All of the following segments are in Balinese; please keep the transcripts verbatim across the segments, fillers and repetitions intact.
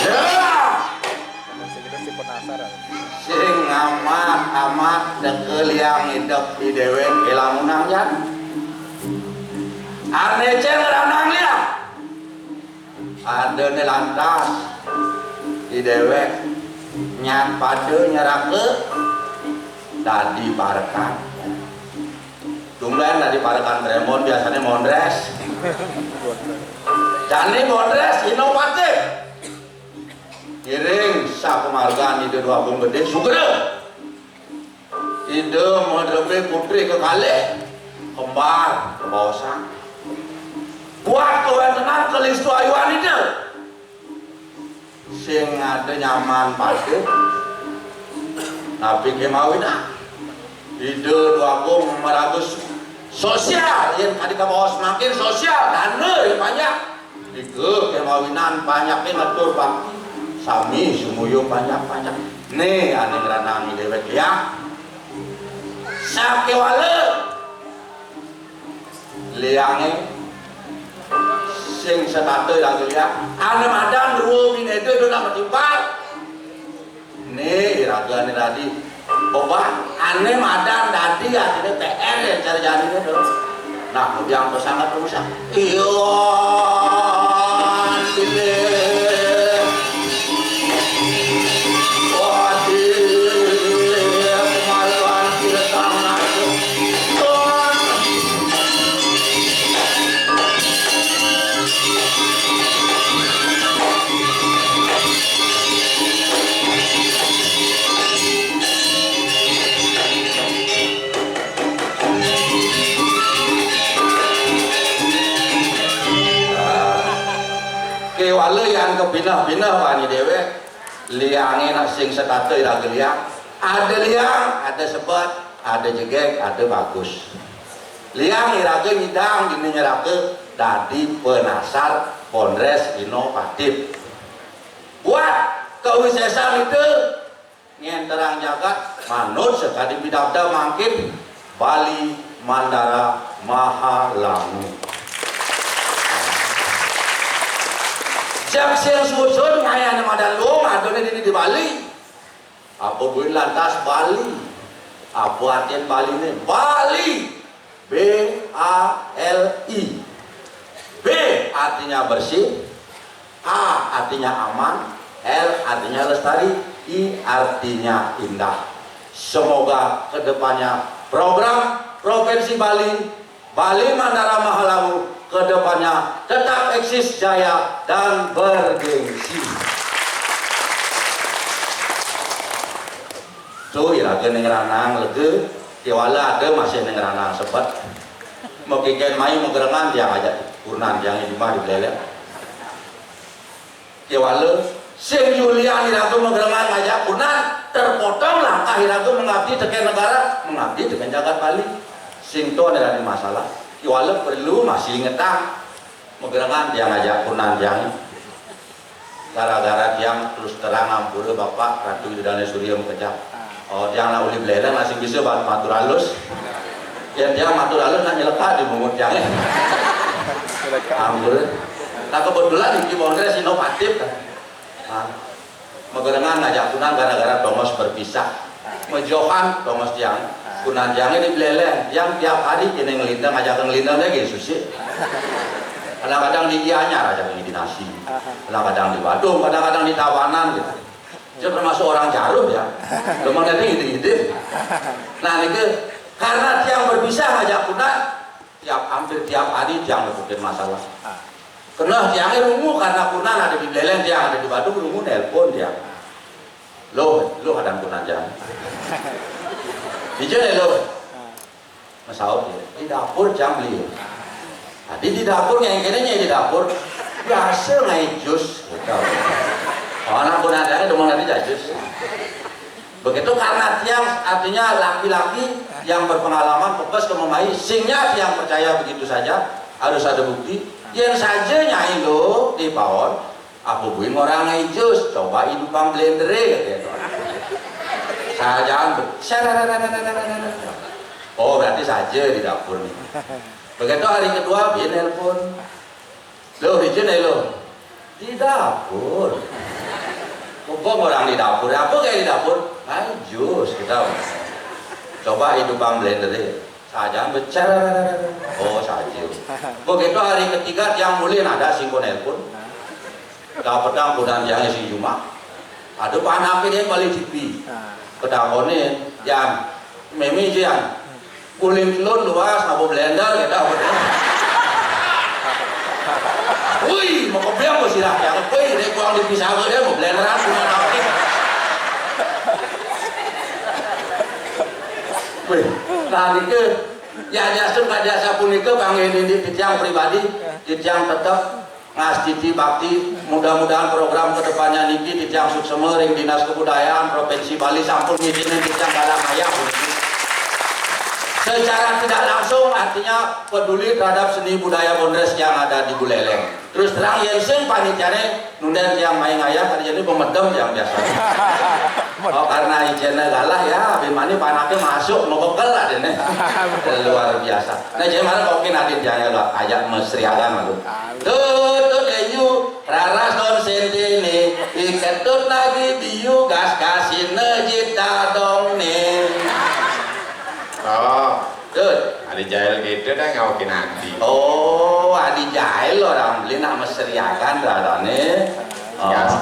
Ya. Sing amat-amat teka liang idep di déwék ilamunang, Jan. Ané céng ranang liang. Adané lantas di déwék nyat pada nyeraka dadi parekan. Tumbén dadi parekan Trémbon, biasané mondrés. Jani mondrés inovatif. Ngiring sapamargan Ida Déwa Agung Gedé sugra. Ida madrebé putri kekalih, kembar, kebaosan. Buat kawéntenan kalistu ayuan Ida. Sing ada nyaman pada. Napi kémawinan? Ida Déwa Agung maraga sosial, yén kadi kabaos mangkin sosial, dana ya panjak. Nika kémawinan panjaké ngatur bakti. Sami sumuyung panjak-panjak. Né ané ngranang déwék ya. Sakéwala liangé sing setata iraga liang. Ané madan rua binéda dona matimpal. Né iragané dadi beban, ané madan dadi artiné P R ya cara jani to. Nah, kemudian pesangat rusak. Iya, pilih. Wah, pilih. Kemaluan kita tangan. Tuhan. Kéwala yan kapineh-pineh bani déwék, liangé nak sing setata iraga liang. Ada liang, ada sebet, ada jegég, ada bagus. Liang iraga nyidang dini nyeraka dadi penasar kongres inovatif. Buat kawisésan Ida ngénterang jagat manut sakadi pidabdab mangkin Bali Mandara Mahalangu. Jak sing susun ngayané madan luung adané dini di Bali. Apa buin lantas Bali? Apa artian Baliné? Bali. B A L I. B artinya bersih, A artinya aman, L artinya lestari, I artinya indah. Semoga kedepannya program Provinsi Bali, Bali Mandara Mahalangu kedepannya tetap eksis jaya dan bergengsi. Tuh, iraga ning ranang lega, kéwala ada masih ning ranang sebet. Makiken mai magerengan tiang ajak kurenan tiang di rumah di Buleleng. Kéwala sing yulian iraga magerengan ngajak kurenan, terpotong langkah iraga mengabdi tekén negara, mengabdi tekén jagat Bali. Sing to adané masalah. Kéwala perlu masih ingetang. Magerengan tiang ajak kurenan tiang. Gara-gara tiang terus terang ampura Bapak Ratu Ida Dané Surya makejang. Oh, tiang nak uli Buleleng masih bisa bat-, matur halus. Ya tiang matur halus nak nyelekak di bungut tiang. Ampura. Nah, kebetulan di kongres inovatif kan. Nah, magerengan ngajak kurenan gara-gara tongos berpisah. Majohan tongos tiang. Kurenan tiangé di Buleleng. Tiang tiap hari kéné ngelintang, ngajak ngelintang lagi susi. Kadang-kadang di Gianyar ajak di nasi. Kadang-kadang di Badung, kadang-kadang di Tabanan gitu. Dia termasuk orang Jarum ya. Cuma nanti ide-ide. Nah, ini karena tiang berpisah ngajak kurenan, tiap, hampir tiap hari tiang nepukin masalah. Kena tiangnya rungu karena kurenan ada di Buleleng, tiang ada di Badung, rungu nelpon tiang. Loh, loh ada kurenan tiang. Dija ya loh. Masaut ya. Di dapur tiang beli. Tadi di dapur yang kayaknya di dapur biasa ngai jus. Gitu. Oh, anak kurenan tiangnya cuma nanti jus. Begitu karena tiang artinya laki-laki yang berpengalaman, pepes kememai, singnya tiang percaya begitu saja, harus ada bukti. Yang saja nyai lo di paon, apa buin orang ngejus, coba idupang blender ya. Saja. Oh, berarti saja di dapur nih. Begitu hari kedua, dia nelpon. "Loh, izin ya, lo?" "Di dapur." "Kok orang di dapur? Apa kayak di dapur?" "Main jus kita." "Coba hidupang blender ya." Saja bicara. "Oh, saja." Begitu hari ketiga, tiang mulai nada singko nelpon. Dapetang kudan tiang isi juma. Ada panape dia balik T V. Kedakonin, "Yan, meme aja, Yan. Guling telur luas, ngapa blender kita." "Wih, mau kebiang mau sirah ya." "Wih, dia kurang dipisah ke dia, mau blender aku mau tapi." Wih, nah, niki, ya, jasa, jasa punika kangge nini titiang pribadi, titiang tetep ngastiti bakti. Mudah-mudahan program kedepannya niki titiang suksema ring Dinas Kebudayaan Provinsi Bali sampun ngizinin titiang galah mayah puniki. Secara tidak langsung artinya peduli terhadap seni budaya Bondres yang ada di Buleleng. Terus terang, yen sing panitiane nunden tiang main ngayah, kadi jane pemedem tiang biasa. Oh, karena ijene galah ya, bimani panake masuk, mebekel adene. Luar biasa. Nah, jadi mana kok mungkin adin tiang ya, ajak mesriagan malu. Tutut eyu, raras don sentene, iketut lagi biu, gas-gasine jita dong ne. Oh, Tut. Adi jail gitu dah ngaukin adi. Oh, adi jail orang beli nak mesriagan dadane. Oh. Gas,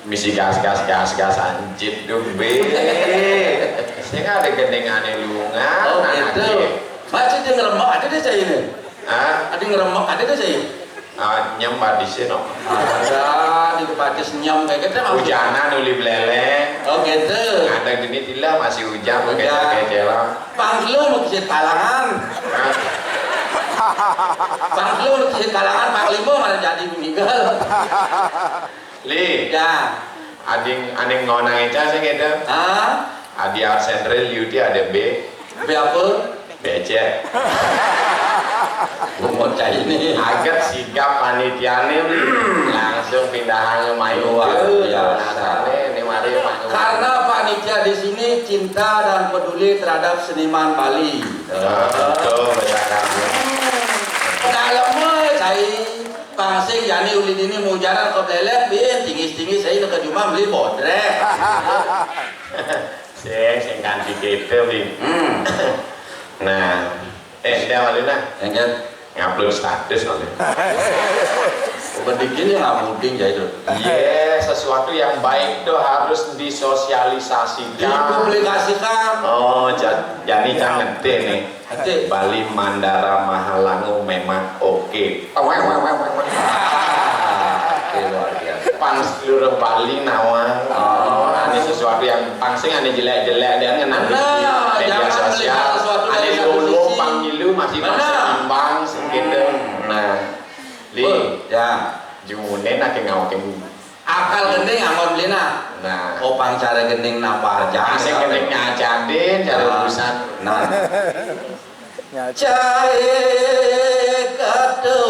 misi gas, gas, gas, gas, anjit dong, be. Sing ada gendengane lungan, oh, gitu. Masih dia ngeremek, ada deh saya ini. Hah? Ada ngeremek, ada deh saya. Ah, nyem adi sih, no. Ada di kepatis nyem kayak gitu, Mas. Hujanan uli beleleng. Oh, gitu. Ada gini tila masih hujan, hujan. Kecewa. Pangkelu mau kisit kalangan. Hah? Pangkelu mau kisit kalangan, panglima malah jadi meninggal. Li. Ya. Ading, aning ngonang eca sih gitu. Hah? Adi Art Central, Yuti ada B. B apa? Becek. Bungut cai ini. Aget sigap panitiane, Li. Langsung pindahan main. Luar biasa. Ini mari, Pak. Karena panitia di sini cinta dan peduli terhadap seniman Bali. Ah, betul, betul. Pedalem cai. Pang sing jani uli dini mau jalan ke belek, bin, tinggi-tinggi saya nak ke jumah beli bodrek. Sing, sing kanti kita, bin. Hmm. Nah, eh, dia malu nah. Yang kan? Ngupload status malu. Bukan bikin ya nggak muding ya itu. Iya, sesuatu yang baik tuh harus disosialisasikan. Dipublikasikan. Oh, ja-, jadi jangan nih. Ate. Bali Mandara Mahalangu memang oke. Wah, wah, wah, wah, wah. Ah, oke, luar biasa. Pan seluruh Bali nawang. Oh. Ada sesuatu yang pang sing ada jelek-jelek dia ngenang di media sosial. Ada lulu pang ngilu masih pang seimbang segitu. Hmm. Nah, Li, ya. Jumune nak ngaukin akal gending anggon lina. Nah. Opang cara gending napa aja. Asik gending nyacadin cara urusan. Nah. Nyacadin. Cai katu.